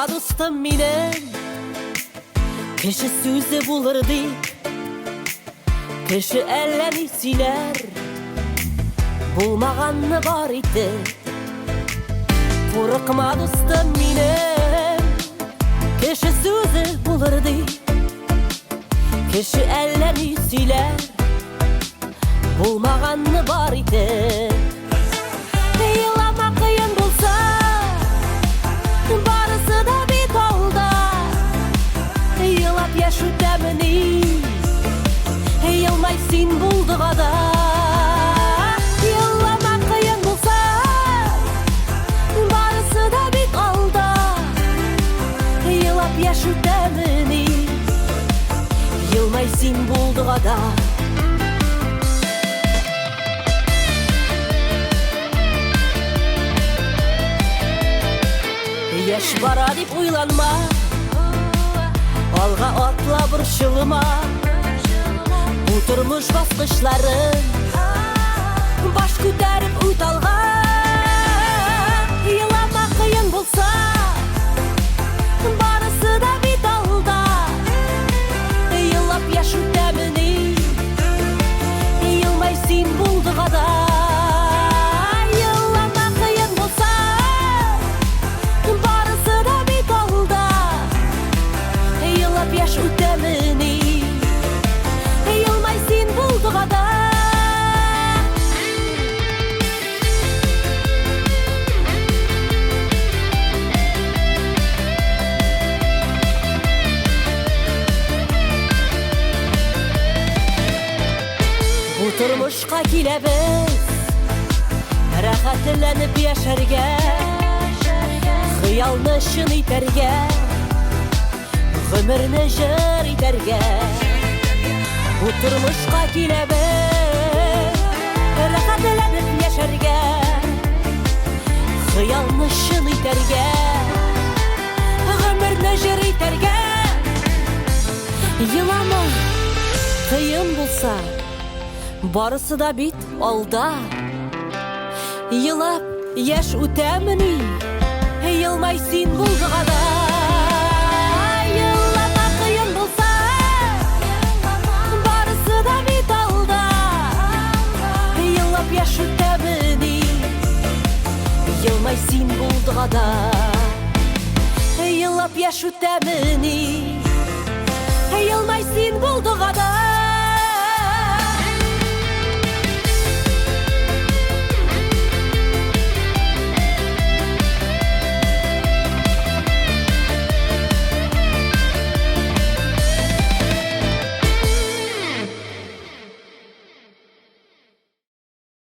Курыкма, дустым минем, кеше сүзе булыр дип. Кеше әллә ни сөйләр, булмаганны бар итеп. Курыкма, дустым минем, кеше сүзе булыр дип. Кеше әллә ни сөйләр, булмаганны бар итеп. Елама, кыен булса, барысы да бит алда. Елап яшь үтәмени, елмай син булдыга да. Елама, кыен булса, барысы да бит алда. Елап яшь үтәмени, елмай син булдыга да. Яшь бара дип уйланма, алга атла, борчылма. Бу тормыш баскычларын баш күтәреп үт алга. Елама, кыен булса, барысы да бит алда. Елап яшь үтәмени, елмай син булдыга да. Елама, кыен булса, барысы да бит алда. Елап яшь үтәмени, елмай син булдыга да. Бу тормышка киләбез рәхәтләнеп яшәргә, хыялны чын итәргә, гомерне җыр итәргә. Бу тормышка киләбез рәхәтләнеп яшәргә, хыялны чын итәргә, гомерне җыр итәргә. Елама, кыен булса, барысы да бит алда. Елап яшь үтәмени, елмай син булдыга да. Елама, кыен булса, барысы да бит алда. Елап яшь үтәмени, елмай син булдыга да. Елап яшь үтәмени, елмай син булдыга да.